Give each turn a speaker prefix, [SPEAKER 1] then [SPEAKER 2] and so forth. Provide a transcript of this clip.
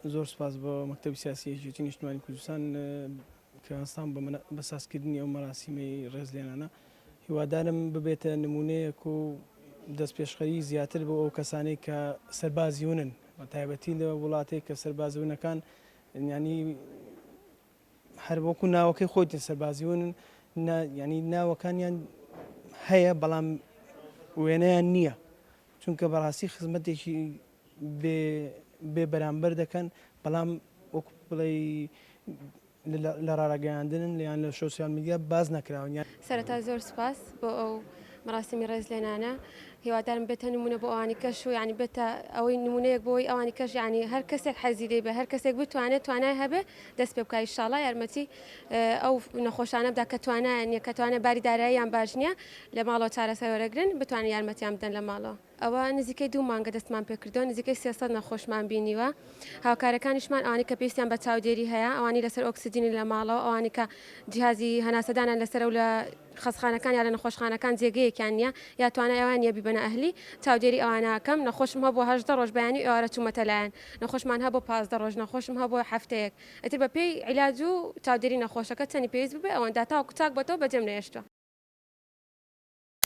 [SPEAKER 1] زۆر سوپاس بۆ مەکتەبی سیاسی یەکێتی نیشتمانی کوردستان کە هەستان بە سازکردنی ئەو مەراسیمەی ڕێزلێنانە. هیوادارم ببێتە نمونەیەک و دەستپێشخەری زیاتر بۆ ئەو کەسانەی کە سەربازیونن، بە تایبەتی لە وڵاتێک کە سەربازیونەکان یانی هەر وەکو ناوەکەی خۆی تر سەربازیونن، یانی ناوەکانیان هەیە بەڵام وێنەیان نییە، چونکە بەڕاستی خزمەتێکی بێ بێ بەرامبەر دەکەن، بەڵام وەکو بڵێی لە ڕاگەیاندنن یان لە شۆسیال میدیا باس نەکراون یان.
[SPEAKER 2] سەرەتا زۆر سوپاس بۆ ئەو مەراسیمی ڕێزلێنانە، هیوادارم بێتە نمونە بۆ ئەوانی کەش و یانی بێتە ئەوەی نمونەیەک بۆ ئەوەی ئەوانی کەش یانی هەر کەسێک حەزی لێی بێ هەر کەسێک بتوانێت توانای هەبێ دەست پێ بکا ئیشاڵا یارمەتی ئەو نەخۆشانە بدا کە توانایان نیە کە توانای باری داراییان باش نیە لە ماڵەوە چارەسەر وەرەگرن بتوانن یارمەتیان بدەن لە ماڵەوە. ئەوە نزیکەی دوو مانگە دەستمان پێکردووە، نزیکەی 300 نەخۆشمان بینیوە. هاوکارەکانیشمان ئەوانەی کە پێویستیان بە چاودێری هەیە، ئەوانەی لەسەر ئۆکسجینن لە ماڵەوە، ئەوانەی کە جیهازی هەناسەدانیان لەسەرە و لە خەستخانەکان یا لە نەخۆشخانەکان جێگەیەکیان نییە یا توانای ئەوان نییە بیبەنە ئەهلی، چاودێری ئەوانە ئەکەم. نەخۆشم هەبووە 18 ڕۆژ بەیانی و ئێوارە چوومەتە لایان. نەخۆشمان هەبووە 15 ڕۆژ، نەخۆشم هەبووە هەفتەیەک. ئیتر بەپێی عیلاج و چاودێری نەخۆشەکە چەنی پێویست ببێ ئەوەندە تاوەکو چاک بۆتەوە بەجێم نەهێشتووە.